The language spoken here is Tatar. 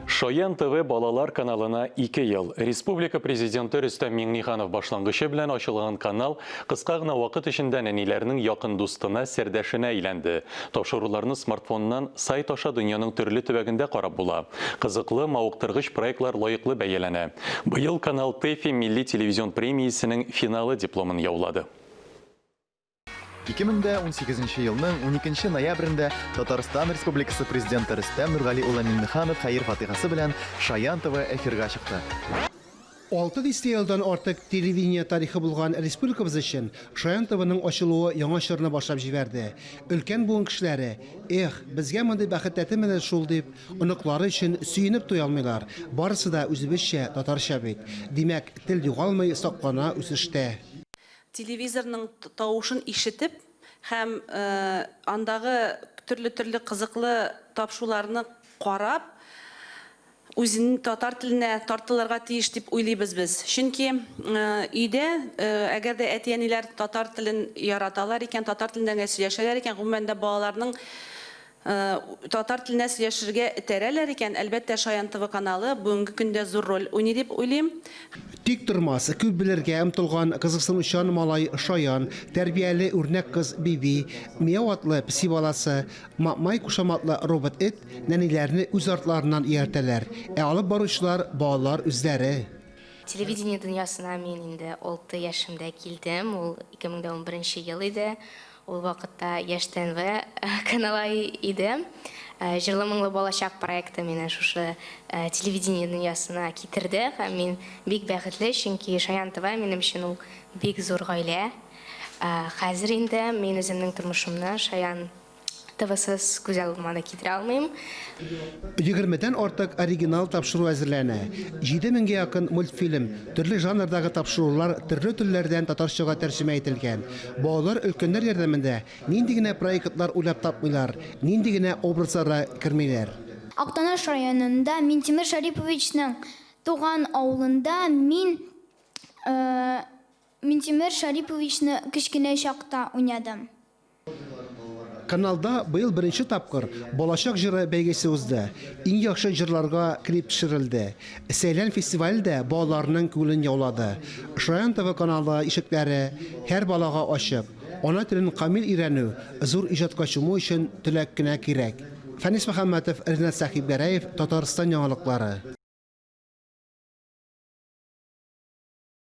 Шаян ТВ балалар каналына 2 ел. Республика Президенты Рөстәм Миңнеханов башлангычы белән ачылган канал кыска гына вакыт эчендә нәниләрнең якын дустына, сердәшенә әйләнде. Тапшыруларны смартфоннан сайт аша дөньяның төрле төбәгендә карап була. Кызыклы, мавыктыргыч проектлар лаеклы бәяләнә. Быел канал ТЭФИ милли телевизион премиясенең финалы дипломын яулады. 2018 елның 12 ноябрендә Татарстан Республикасы Президенты Рөстәм Нургали улы Миңнеханов хәер-фатихасы белән Шаян ТВ эфирга чыкты. Алты дистә елдан артык телевидение тарихы булган республикабыз өчен Шаян ТВның ачылуы яңа чорны башлап җибәрде. Өлкән буын кешеләре, Эх, безгә мондый бәхет тәтемәде шул, дип, оныклары өчен сөенеп туя алмыйлар. Барысы да үзебезчә, татарча бит. Димәк, тел югалмый, саклана, үсештә. Телевизорның тавышын ишетеп һәм андагы төрле-төрле кызыклы тапшуларны карап, үзен татар теленә тартылырга тиеш дип уйлыйбыз без. Чөнки өйдә, әгәр дә әти-әниләр татар телен яраталар икән, татар телендә генә сөйләшәләр икән, гомумән дә балаларның Татар теленә сөйләшергә этәрәләр икән, әлбәттә, Шаян ТВ каналы бүгенге көндә зур роль уйный дип уйлыйм. Тик тормас, күп белергә омтылган кызыксынучан малай Шаян, тәрбияле үрнәк кыз Биби, Мияу атлы песи баласы, Мамай кушаматлы робот эт нәниләрне үз артларыннан ияртәләр. Ә алып баручылар, балалар үзләре. Телевидение дөньясына мин инде алты яшемдә килдем, ул 2011 ел иде. Ул вакытта Яшь ТНВ каналы иде. Җырлы моңлы балачак проекты мине шушы телевидение дөньясына китерде һәм мин бик бәхетле, чөнки Шаян ТВ минем өчен ул бик зур гаилә. Хәзер инде мин үземнең тормышымны Шаян ТВсыз күз алдыма да китерә алмыйм. Егермедән артык оригинал тапшыру әзерләнә. Җиде меңгә якын мультфильм, төрле жанрдагы тапшырулар төрле телләрдән татарчага тәрҗемә ителгән. Балалар өлкәннәр ярдәмендә нинди генә проектлар уйлап тапмыйлар, нинди генә образларга кермиләр. Актаныш районында Минтимер Шәриповичның туган авылында мин Минтимер Шәриповичны кечкенә чакта уйнадым. Каналда быел беренче тапкыр Балачак җыры бәйгесе узды. Иң яхшы җырларга клип төшерелде. Сәйлән фестивале дә балаларның күңелен яулады. Шаян ТВ каналы ишекләре һәр балага ачык. Ана телен камил өйрәнү, зур иҗатка чуму өчен теләк кенә кирәк. Фәнис Мөхәммәтов, Ринат Сәхибгәрәев, Татарстан яңалыклары.